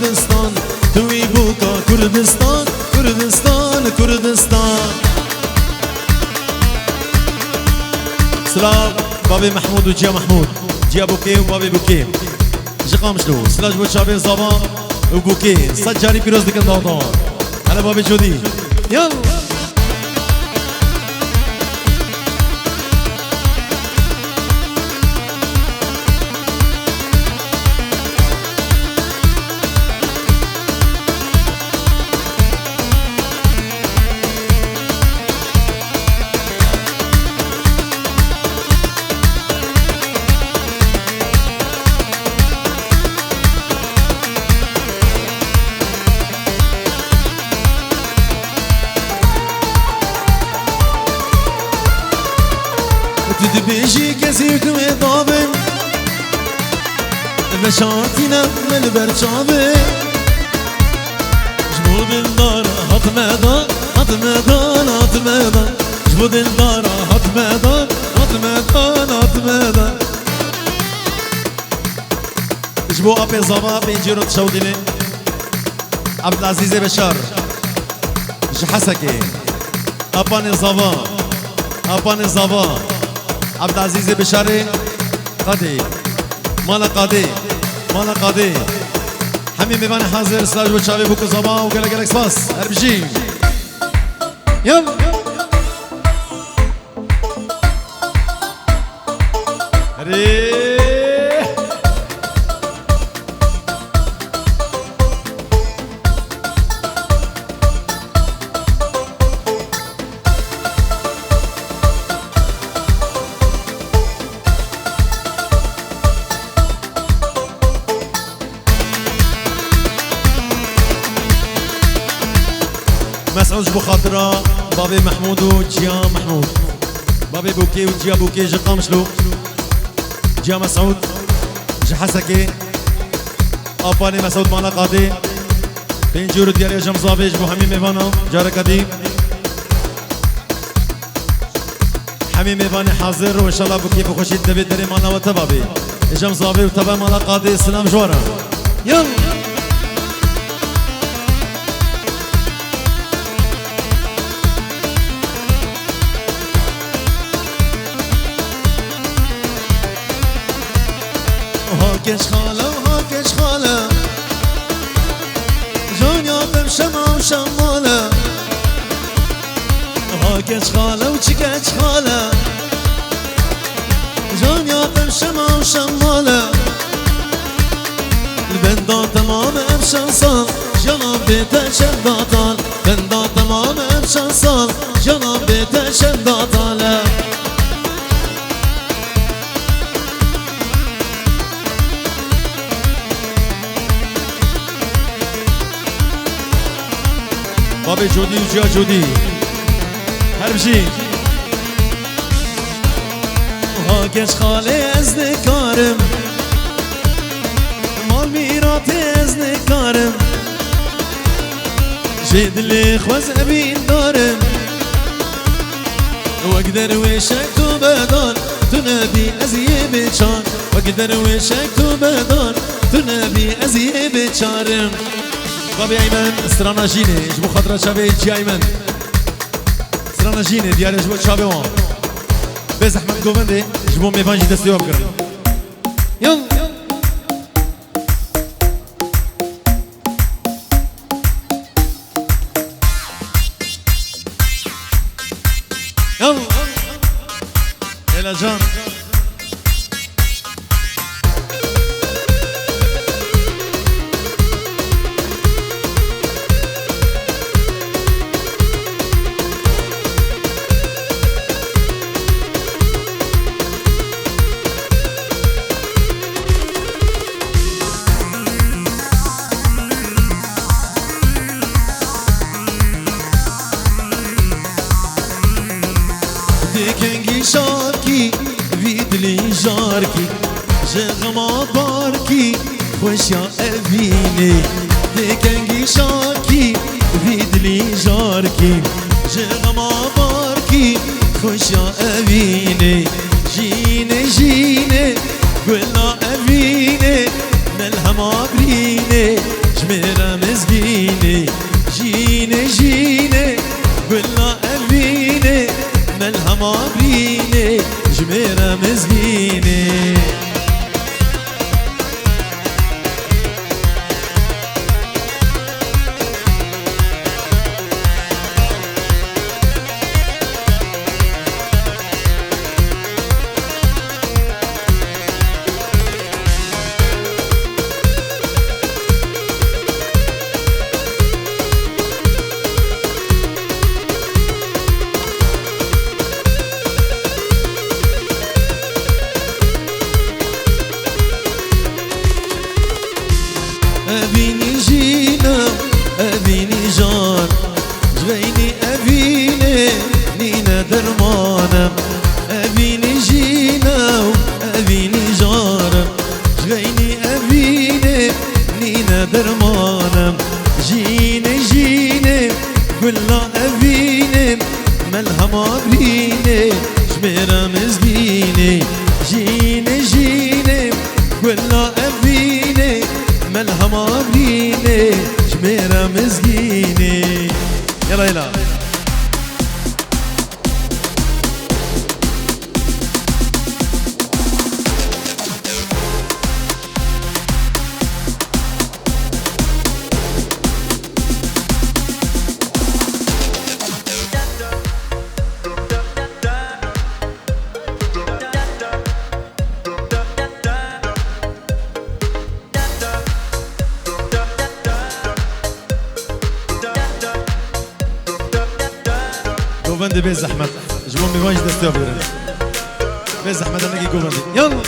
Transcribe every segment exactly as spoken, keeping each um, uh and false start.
Kurdistan, tu wî bûka Kurdistan, Kurdistan, Kurdistan. Silav babê Mehmûd û Ciya Mehmûd, Ciya Bûkê û babê Bûkê. Ji Qamişlo, silav ji bo çavên Zava û Bûkê. Sed carî pîroz dikin dawdan. Hele babê Codî. Yalla. Tu dibêjî kesî tu wê dabin, veşartîne me li ber çavê. Ji bo dildar hat me dan, hat me dan, hat me dan. Ji bo dildar hat me dan, hat me dan, hat me dan. Ji bo apê Zava, pêncî ro dişewdîne. Abdulazîzê Beşar. Ji Hesekê. Apanê Zava. Apanê Zava. Abdulazîzê Beşarê. Qadê. Mala Qadê. Mala Qadê. Hemî mêvanê hazir, silav ji bo çavê Bûk û Zava û gelek gelek spas. Her bijî. Yalla. Erê! Mesûd ji bo xatira bavê Mehmûd û Ciya Mehmûd. Bavê Bûkê û Ciya Bûkê ji Qamişlo. Ciya Mesûd ji Hesekê. Apanê Mesûd mala Qadê. Pêncî euro diyarê Ecem Zavê ji bo hemî mêvanan. Careke dî. Hemî mêvanê hazir û înşallah bi kêf û xweşî devê derê mala we teva bê. Êcem Zavê û teva mala Qadê, silam ji we re. Yalla. Ha keç xale, ha keç xale. Janya tim şema û şemale. Ha keç xale û çi keç xale. Janya tim şema û şemale. Li benda temam ev şan sal, jana bê te çenda tal. Benda temam ev şan sal, jana bê te çenda tal e. Babê Codî û Ciya Codî. Her bijî. Ha keç xalê ez nikarim. Mal mîratê ez nikarim. Jê dilê xwe ez evîndarim. Wek derwêşek tu bedal, tu nebî ez yê bêçar. Wek derwêşek tu bedal, tu nebî ez yê bêçarim. Babê Eymen, strana Jînê, ji bo xatira çavê Ciya Eymen. Strana Jînê, diyarê ji bo çavê wan. Bê zehmet govendê, ji bo mêvan jî destê wan bigirin. Yalla. Yalla. Hêla can. Dê kengî şakî, vî dilî jarkî, ji xema barkî, xweşiya evînê. Dê kengî şakî, vî dilî jarkî, ji xema barkî, xweşiya evînê. Jînê, jînê, gula evînê, melhema birînê, ji me Evînî jîna, evînî jar, ji xeynî evînê nîne derman e. Evînî jîna û evînî jar, ji xeynî evînê nîne derman e. Jînê, jînê, gula evînê, melhema birînê, ji mêra mizgînê. Jînê, jînê, gula evînê, melhema birînê, ji mêra mizgînê. Yela, yela. Govendê bê zehmet. Ji bo mêvan jî destê xwe bigirin. Bê zehmet, em nekî govendê. Yalla.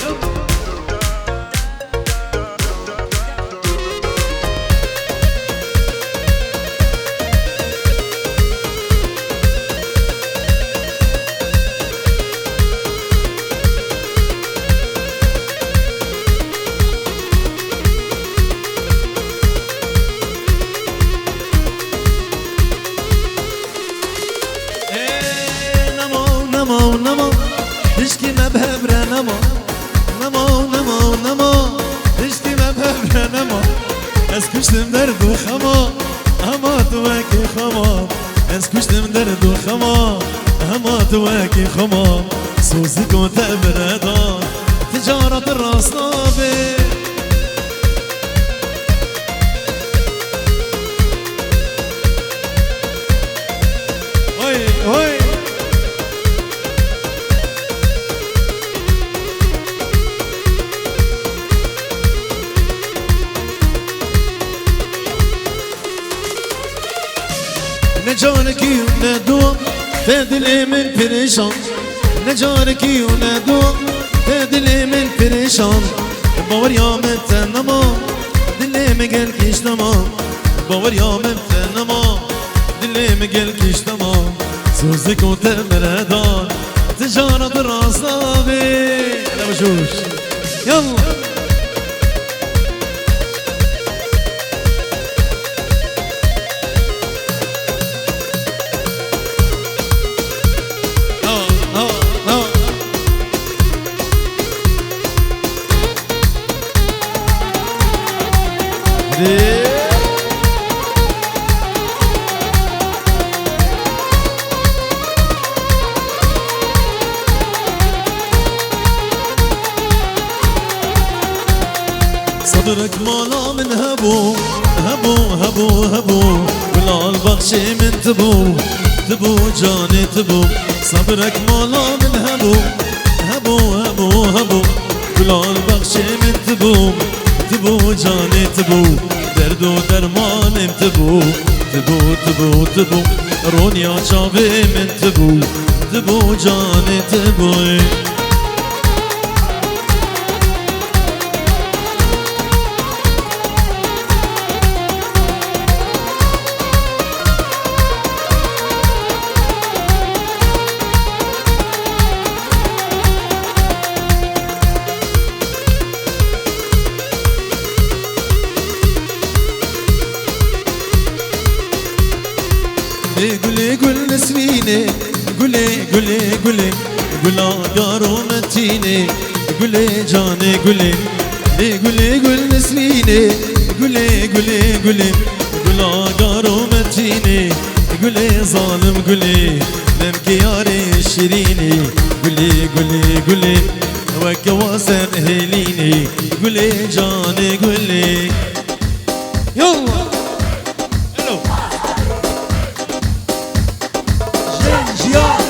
Ê, nema, nema, nema, hişkî me bi hev re nema. Nema, nema, nema, hişkî me bi hev re nema. Ez kuştim derd û xema, hema tu wekî xema. Ez kuştim derd û xema, hema tu wekî xema. Sozî ku te bi re da, ti cara tu rast nabê. Hoy, hoy. Ne carekî û ne duwa, te dilê min perêşan. Ne carekî û ne duwa, te dilê min perêşan. Baweriya min te nema, dilê min gelkî ji te ma. Baweriya min te nema, dilê min gelkî ji te ma. Sozî ku te min re dan, ti cara bi rast nabê. Hele bi joş. Yalla. Sabirek mala min hebû, hebû, hebû, hebû. Gulal baxçê min tibû, tibû canê tibû. Sabirek mala min hebû, hebû, hebû, hebû. Gulal baxçê min tibû, tibû canê tibû. Derd û dermanê min tibû, tibû, tibû, tibû. Roniya çavê min tibû, tibû canê tibû. Ê gulê gul Nesrînê, gulê, gulê, gulê, gula garo Metînê, gulê canê gulê. Ê gulê gul Nesrînê, gulê, gulê, gulê, gula garo Metînê, gulê zalim gulê, nemkê yarê şirînê, gulê, gulê, gulê, weke wazen hêlînê, gulê canê gulê. Yallah. Hello. Jin, jiyan.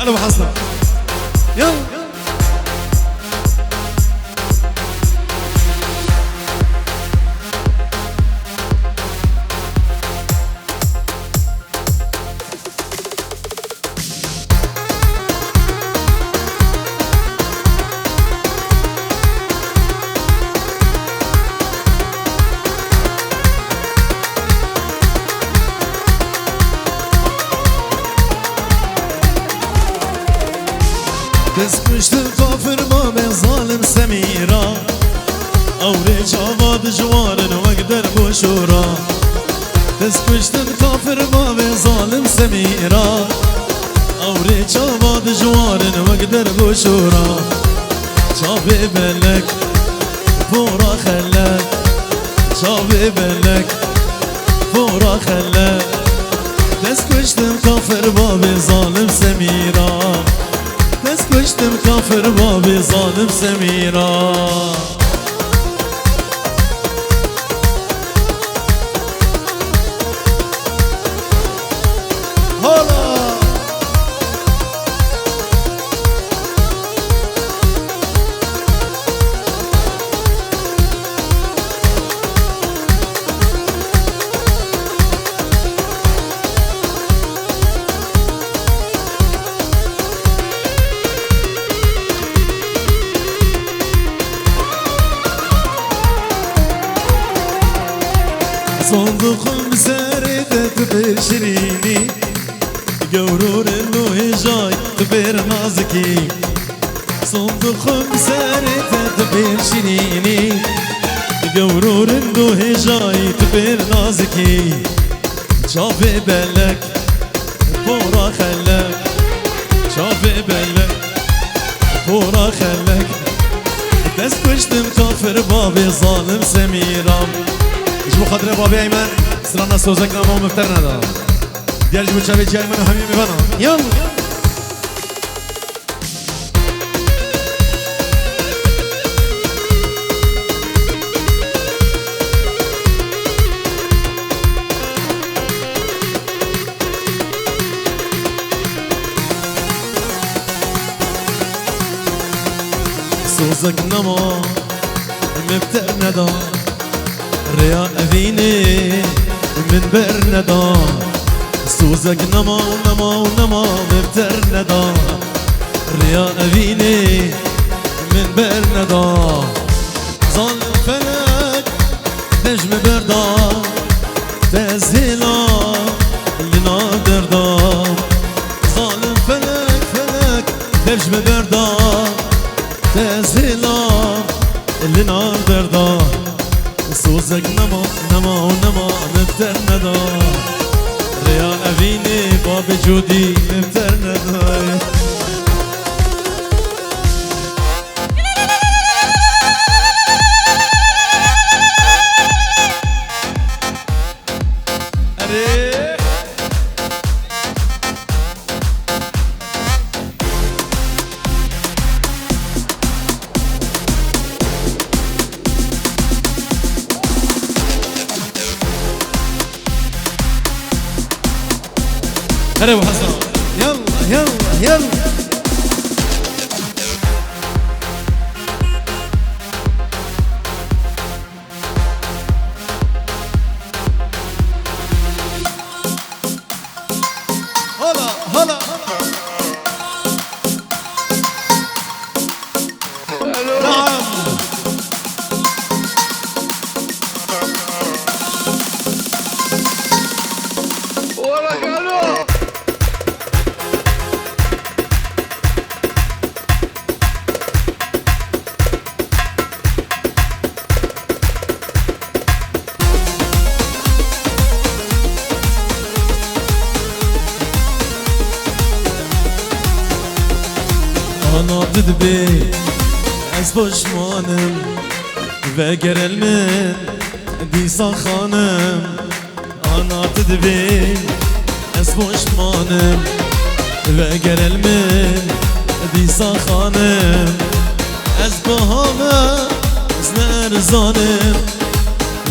Alo, Hasan. Ya. Dest kuştin kafir ma be zalim Semîra. Ew rê çava dijwarin wek derb û şûra. Dest kuştin kafir ma be zalim Semîra. Ew rê çava dijwarin wek derb û şûra. Çavê belek, pora xelek. Çavê belek, pora xelek. Dest kuştin kafir babê zalim Semîra. Dest kuştin kafir babê zalim Semîra. Hala! Sandıkım serê te tu bir şirînî. Gewrorên û hêjay tu bêr nazikî. Sandiqim serê te tu bêr şirînî. Gewrorên û hêjay tu bêr nazikî. Çavê belek, pora xelek. Çavê belek, pora xelek. Dest kuştin kafir babê zalim Semîran. Ji bo xatirê babê Eymen, strana sozek nama mifter neda. Diğer ji bo çavê çiyayê min û hemî mêvana. Yalla. Sozek nema, me bi te neda. Rêya evînê min berneda. Sozek nema û nema û nema min berneda. Rêya evînê min berneda. Zalim felek dej min berda. Te zêla li nav derda. Zalim felek, felek dej min berda. Te zêla li nav derda. Sozek nema, nema û nema min ter neda. Rêya evînê babê Cûdî min ter neda. Erê. Here bu Hasan. Yalla, yalla, yalla. Hala, hala, hala. Naam. Wala galo. Ana tu dibê ez poşmanim, vegerel min dîsa xanim. Ana tu dibê ez poşmanim, vegerel min dîsa xanim. Ez biha me ez nerzanim,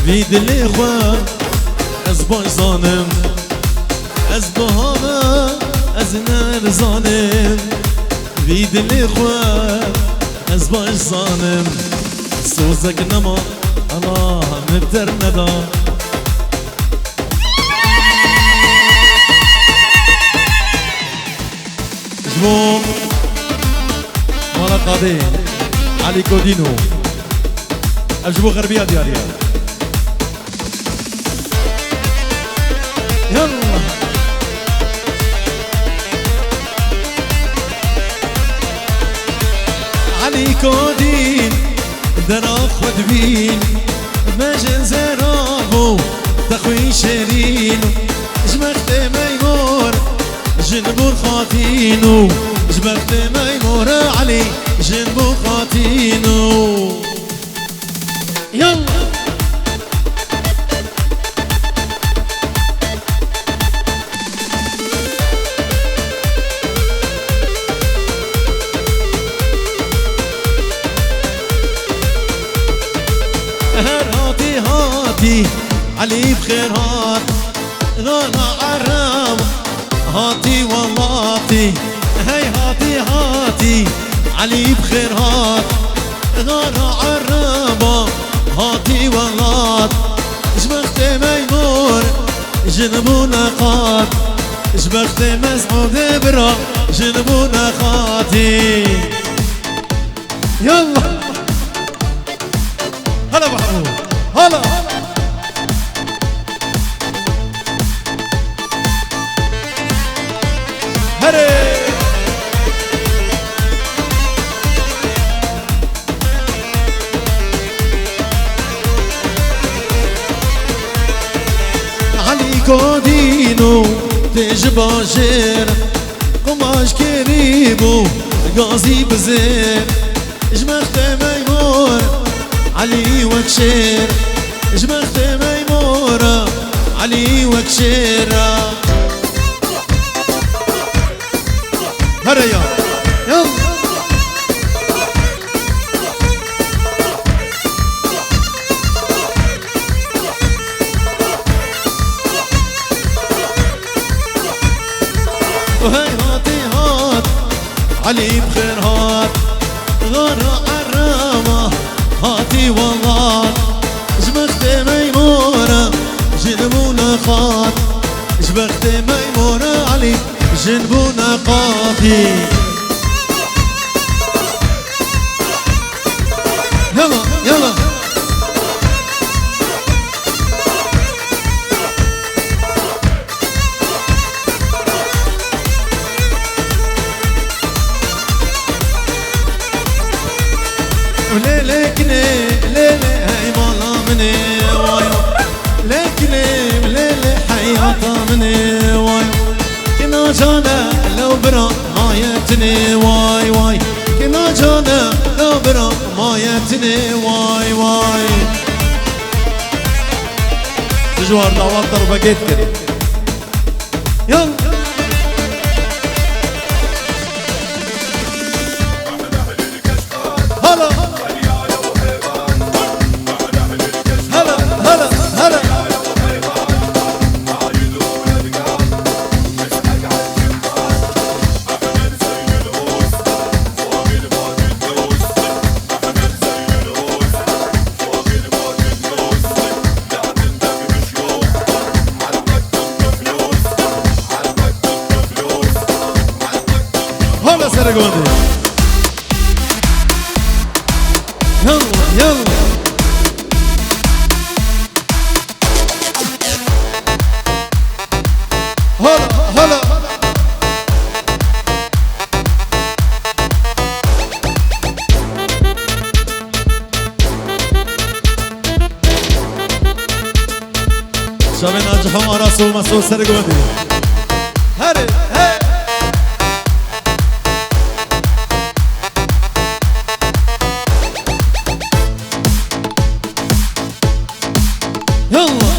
vî dilê xwe ez baş zanim. Ez biha me ez Nizanim vî dilê xwe ez baş zanim. Sozek nema, Allah min bi derneda. Ji bo mala qadê Elî Kodîno. Ev ji bo xerbiya diyariye. Yallah. Elî Kodîn dera xwe dibîn, mejin zerav û texwîn şêrîn û ji bextê meymor jin bûn xatîn û ji bextê meymor Elî jin bûn xatîn û. Yallah. Her hatî hatî Elî bi xêr hat. Gana Ereb hatî welatî, hey hatî hatî, Elî bi xêr hat. Gana Ereba hatî welat, ji bextê meymor jin bûne qat, ji bextê Mesûdê bira jin bûne xatî. Yallah. Hala Mahmûd. Hala. Herê. Elî Godîno tê ji bajêr, qumaş kêrî bû gazî bizêr. Ji bextê meymor Elî wek şêr, ji bextê meymor Elî wek şêr. Here ya. Ya. Hey hatî hat, Elî bi xêr hat. Gara Erema hatî welat. Ji bextê meymora jin bûne qat. Ji bextê meymora Elî jin bûne qatî. Yala, yala. Lê lê kinê, lê lê hey mala min ê, way. Lê kinê, lê lê heyata min ê, way. Kina cane lew bira maye tinê, way, way. Kina cane lew bira maye tinê, way, way. Tu ji war dawa te re vegêt kirî. Yan. Hala. Hala, hala, hala. Hala serê gondê. Yalla, yalla. Hala, hala. Şabê Nacî Hema Aras û Meso Sergondî. Herê, hey! Yallah.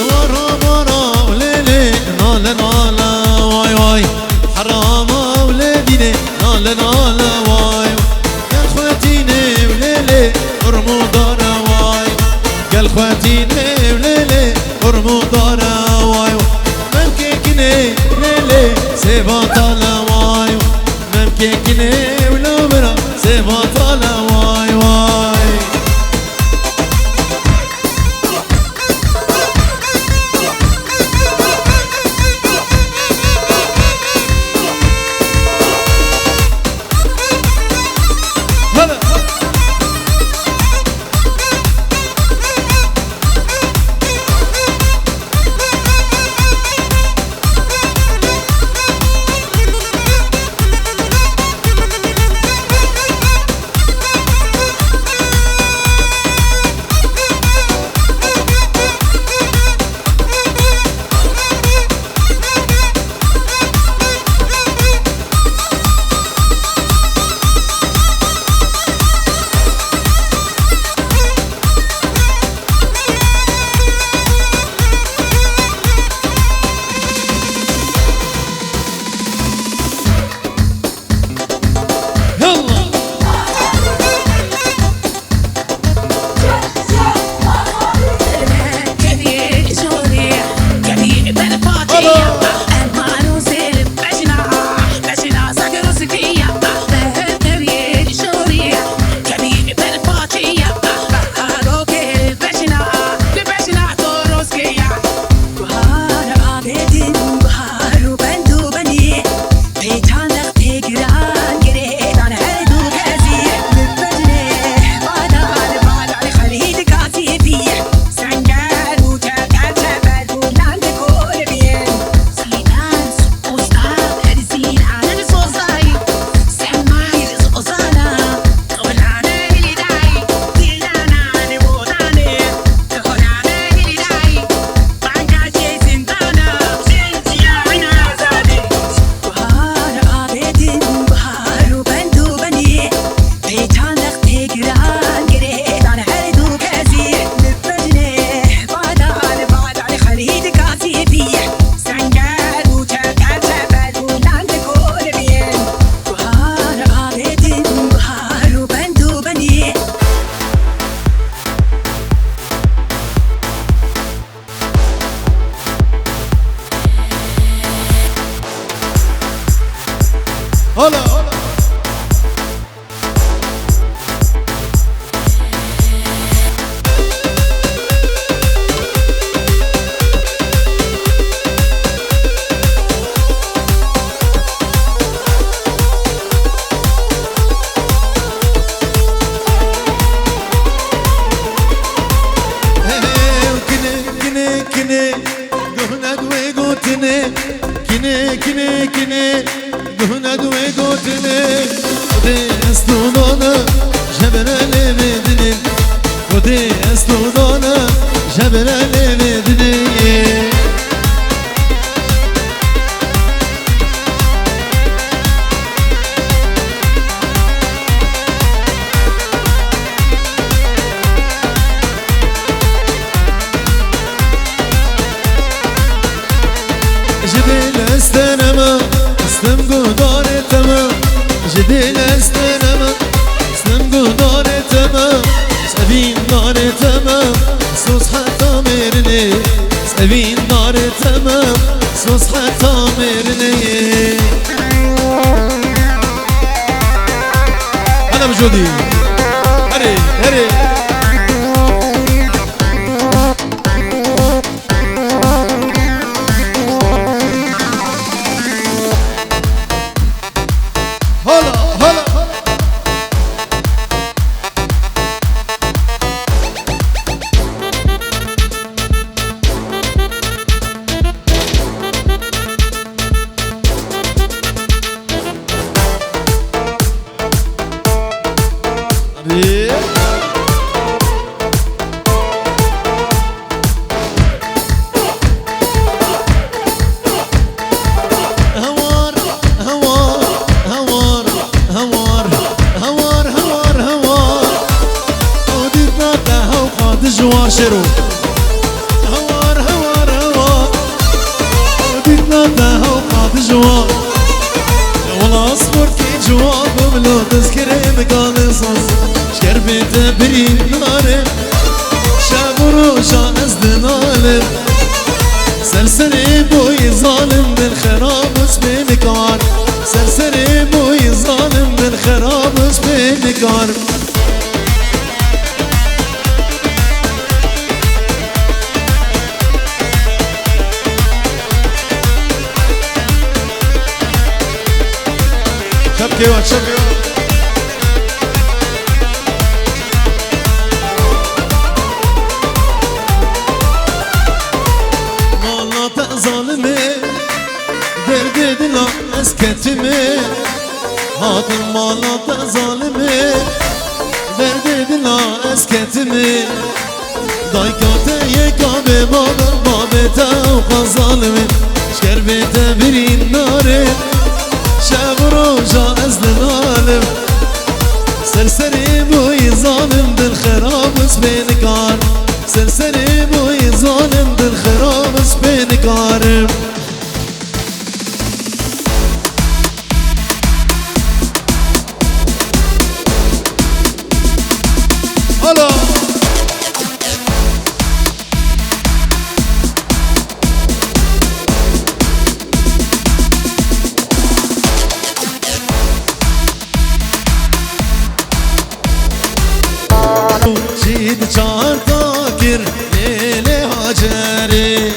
Wara wara lê lê, nale nale, way way. Herama lê dînê, nale nale. Qurmudara way, gel xwetînê û lêlê, qurmudara way, memkê kinê lêlê, sêva tala way, memkê kinê û lawira, sêva tala way way. Hala, hala. Hey, hey, kinê, kinê, kinê, guhna duyê gotinê, kinê, kinê, kinê. Guhna duyê gotinê, Xwedê ez tu dana, jebere lê vê dinê. Xwedê ez tu dana, jebere lê vê dinê. Ji dê leste nema, stim guhdarê tema. Ji dê leste nema, stim guhdarê tema. Sevîn darê tema, sos heta mêrinê. Sevîn darê tema, sos heta mêrinê. Hana bi jodî. Herê, herê. Hala, hala, hala. Hadi. Hawar, hawar, hawar, hawar, hawar, hawar, hawar. O dîtna te hewqa dijwar şêro. Hawar, hawar, hawar. O dîtna te hewqa dijwar. Wala sportkî ciwan bimlo dizkirê mikalê saz. Şker bê te birî. Ê boyî zalim, dil xerab, ez pê nikarim. Çepkê wa, çepkê wa. Mala te zalimê, derdê dila ez ketime. Hatim mala te zalimê, derdê dila ez ketime. Dayka te yeka bê baba, babê te ewqas zalim e. Şker bê te birîn nare, şev û roja ez li nalim. Ser serê boyî zalim, dil xerab, ez pê nikarim. Ser serê boyî zalim, dil xerab, ez pê nikarim. Alo. Çît çar ta kir lêlê Hacerê.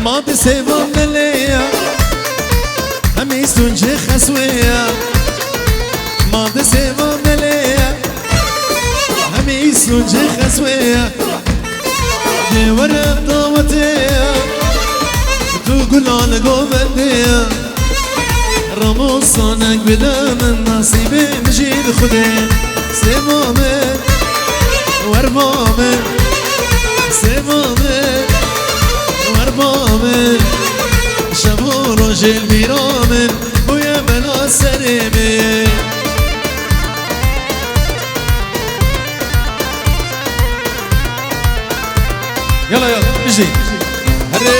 Ma di sêva melê ya, hemî suncê xeswê ya. Ma di sêva melê ya, hemî suncê xeswê ya. Dê were dawetê ya, tu gulan govendê ya. Ramo sanek bide min, nasîbê min jî di Xwedê. Sêva min, wer ba min. Sêva min, wer ba min. Şev û rojê li bîra min, bûye bela serê min. Yala, yala, bijî. Herê.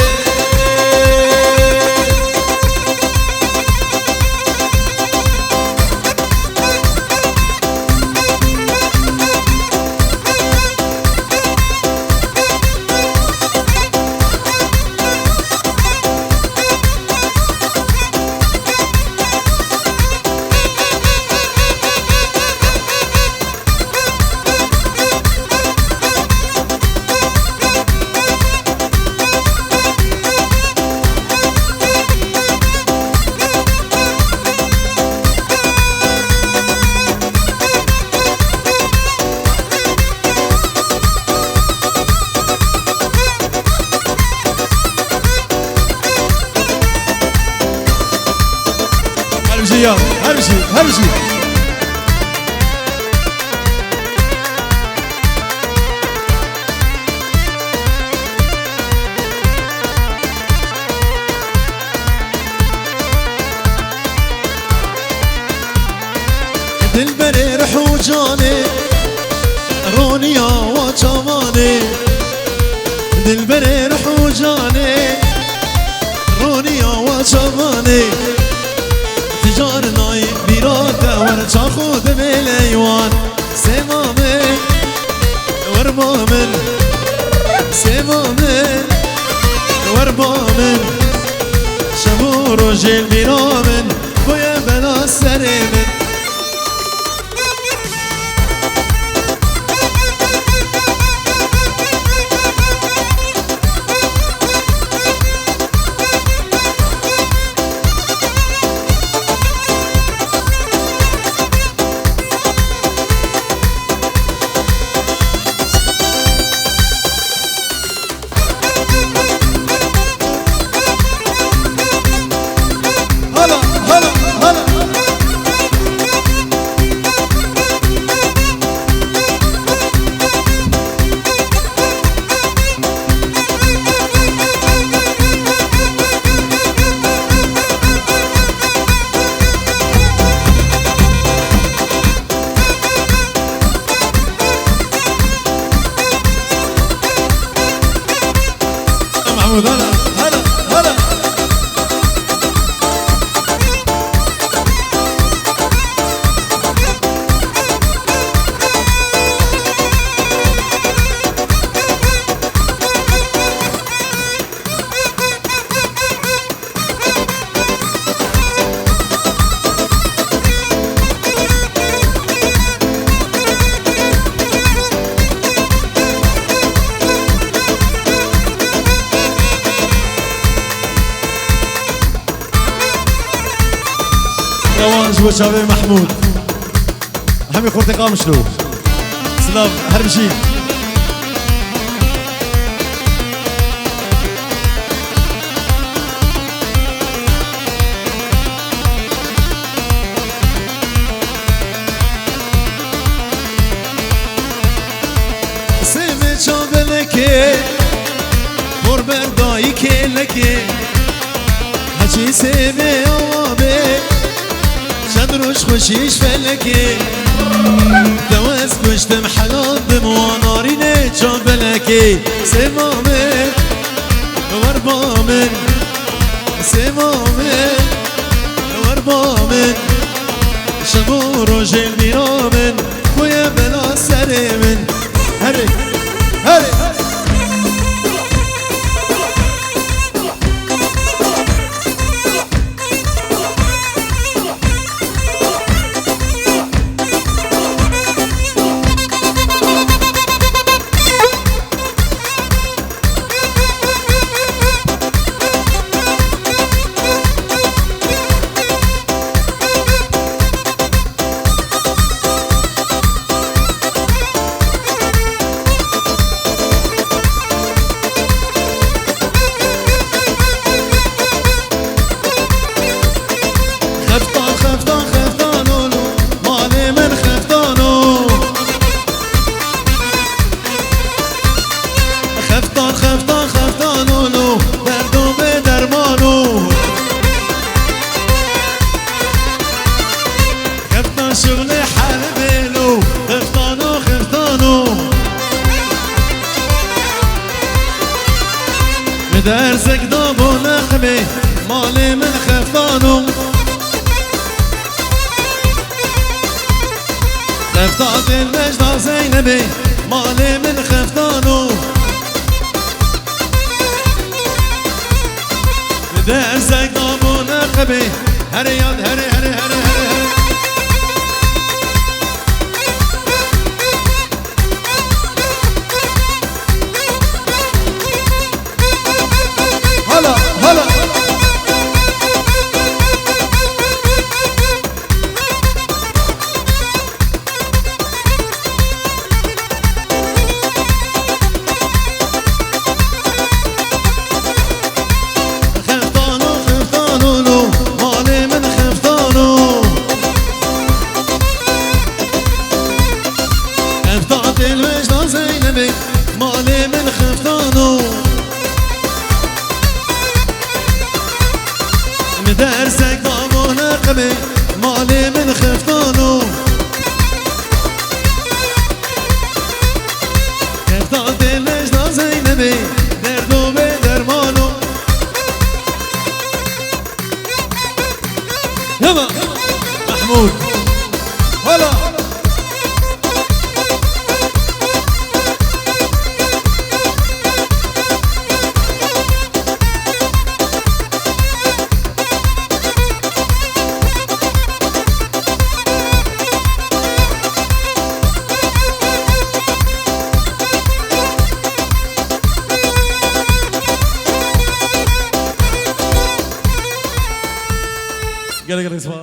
Her bir şey ya, her bir şey, her bir şey. Dilberê rih û canê, roniya wa çavanê. Dilberê rih û canê, roniya wa çavanê. Ti car nayê bîra te, wer çax û dimê leywan. Sêva min, wer ba min. Sêva min, wer ba min. Şev û rojê bîra min, bûye bela serê min. Hala, hala, hala. Mahmud, hala, hala, hala. Dewan ji bo çavê Mehmûd. Hemî xortê Qamişlo. Silav, her bijî. Sêvê çavê lekê, por ber dayî kêlekê. Hecî sêvê awa bê, çend roj xweşî ji felekê. Dew ez kuştim hela dim wan arînê çavê lekê. Sêva min, wer ba min. Sêva min, wer ba min. Şev û rojên bîra min, ku ye bela serê min. Herê, herê. Xeftan, xeftan, xeftan olo, malê min xeftan o. Xeftan, xeftan, xeftan olo, derdo bê derman o. Xeftan şixulê helbêlo, xeftano, xeftano. Min dersek da bo nexmê, malê min xeftano. Xefta dêl vejda Zeynebê, malê min xeftano. Dersek da bo neqebê. Herê yad, herê, herê, herê, herê, herê. Hala, hala. Xeftano, xeftano lo, malê min xeftano. Xefta dêl vejda Zeynebê, malê min xeftano. Min dersek da bo neqebê, malê min xeftano. Xefta dêl vejda Zeynebê, derdo bê dermano. Hema Mehmûd. Hala. Gelek gelek spas.